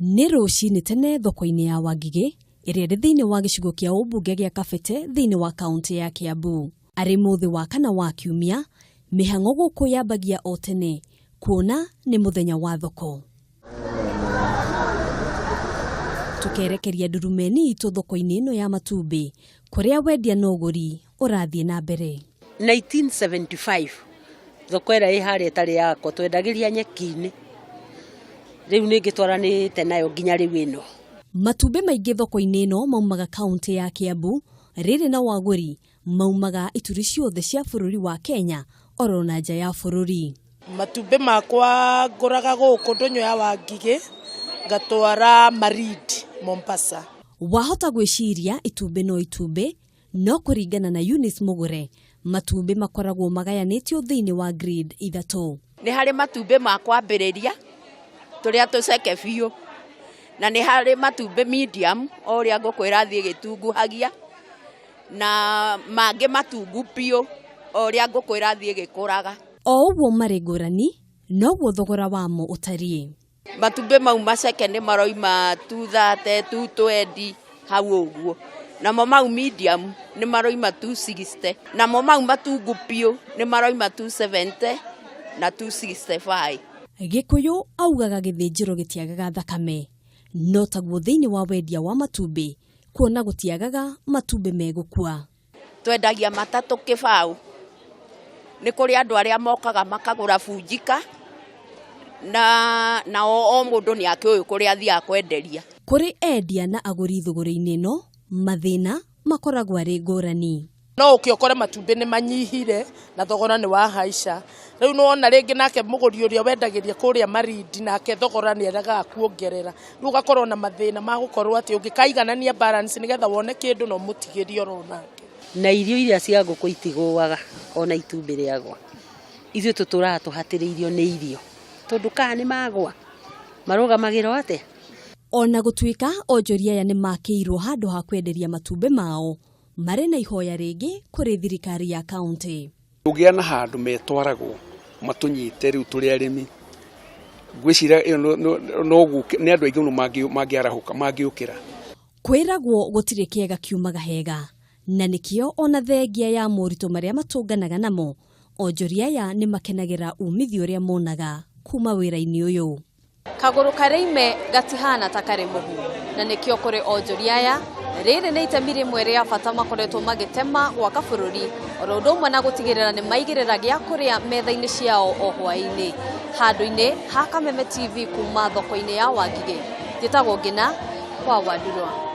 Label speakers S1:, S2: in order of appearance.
S1: Nĩ rũcinĩ tene thoko-inĩ ya Wangigĩ ĩrĩa ĩrĩ thĩinĩ wa gĩcigo kĩa ũmbunge gĩa Kabete thĩinĩ wa kaunti ya Kiambu. Arĩ mũthĩ wa kana wa kiumia, mĩhang'o gũkũ yambagia o tene kuona nĩ mũthenya wa thoko. Tũkerekeria ndurumeni itũ thoko-inĩ ĩno ya matumbĩ kũrĩa wendia na ũgũri ũrathiĩ na mbere.
S2: 1975 thoko ĩrĩa ĩ harĩa ĩtarĩ yakwa twendagĩria nyeki-inĩ, rĩu nĩ ngĩtwaranĩte nayo nginya rĩu ĩno.
S1: Matumbĩ maingĩ thoko-inĩ ĩno maumaga kaunti ya Kiambu, rĩrĩ na wagũri maumaga ituri ciothe cia bũrũri wa Kenya oro na nja ya bũrũri.
S3: Matumbĩ makwa ngũraga gũkũ ndũnyũ ya Wangigĩ ngatwara Malindi Mombasa.
S1: Wahota gwĩciria itumbĩ no itumbĩ, no kũringana na Eunice Mũgũre, matumbĩ makoragwo magayanĩtio thĩinĩ wa grade ithatũ.
S4: Nĩ harĩ matumbĩ ma kwambĩrĩria tũrĩa tũceke biũ, na nĩ harĩ matumbĩ medium o ũrĩa ngũkũ ĩrathiĩ ĩgĩtunguhagia, na mangĩ matungu biũ o ũrĩa ngũkũ ĩrathiĩ ĩgĩkũraga.
S1: O ũguo marĩ ngũrani, noguo thogora wamo ũtariĩ.
S4: Matumbĩ mau maceke nĩ maroima 230, 220 hau ũguo, namo mau medium nĩ maroima 260, namo mau matungu biũ nĩ maroima 270 na 265.
S1: Gĩkũyũ augaga gĩthĩnjĩro gĩtiagaga thakame, no taguo thĩinĩ wa wendia wa matumbĩ kuona gũtiagaga matumbĩ megũkua.
S4: Twendagia matatũ kĩbaũ. Nĩ kũrĩ andũ arĩa mokaga makagũra bunjika, na o mũndũ nĩ akĩũĩ kũrĩa athiaga kwenderia.
S1: Kũrĩ endia na agũri thũgũrĩ-inĩ ĩno, mathĩna makoragwo arĩ ngũrani.
S3: No ũke ũkore matumbĩ nĩ manyihire na thogora nĩ wahaica. Rĩu nĩ wona rĩngĩ nake mũgũri ũrĩa wendagĩria kũrĩa Malindi nake thogora nĩ aregaga kuongerera. Rĩu ũgakorwo na mathĩna ma gũkorwo atĩ ũngĩkaiganania balance nĩgetha wone kĩndũ na ũmũtigĩrie oro nake.
S2: Na irio iria cia ngũkũ itigũaga ona itumbĩ rĩagwa. Ithuĩ tũtũraga tũhatĩrĩirio nĩ irio tondũ kana nĩ magwa marũgamagĩrwo atĩa?
S1: Ona gũtuĩka onjoria aya nĩ makĩirwo handũ ha kwenderia matumbĩ mao, marĩ na ihoya rĩngĩ kũrĩ thirikari ya kaunti.
S5: Ũgĩa na handũ metwaragwo matũnyite rĩu tũrĩ arĩmi, ngwĩciria ĩyo no gũke, nĩ andũ aingĩ mũno mangĩarahũka, mangĩũkĩra.
S1: Kwĩragwo gũtirĩ kĩega kiumaga hega, na nĩkĩo ona thengia ya moritũ marĩa matũnganaga namo, onjoria aya nĩ makenagĩra umithio ũrĩa monaga kuma wĩra-inĩ ũyũ. Kagũrũ karĩ ime gatihana ta karĩ mũhu, na nĩkĩo kũrĩ onjoria aya rĩrĩ nĩ itemi rĩmwe rĩa bata makoretwo magĩtema gwaka bũrũri, oro ũndũ ũmwe na gũtigĩrĩra nĩ maigĩrĩra gĩa kũrĩa metha-inĩ ciao o hwaĩ-inĩ. Handũ-inĩ ha Kameme TV kuma thoko-inĩ ya Wangigĩ, njĩtagwo Ngina kwa Wandurwa.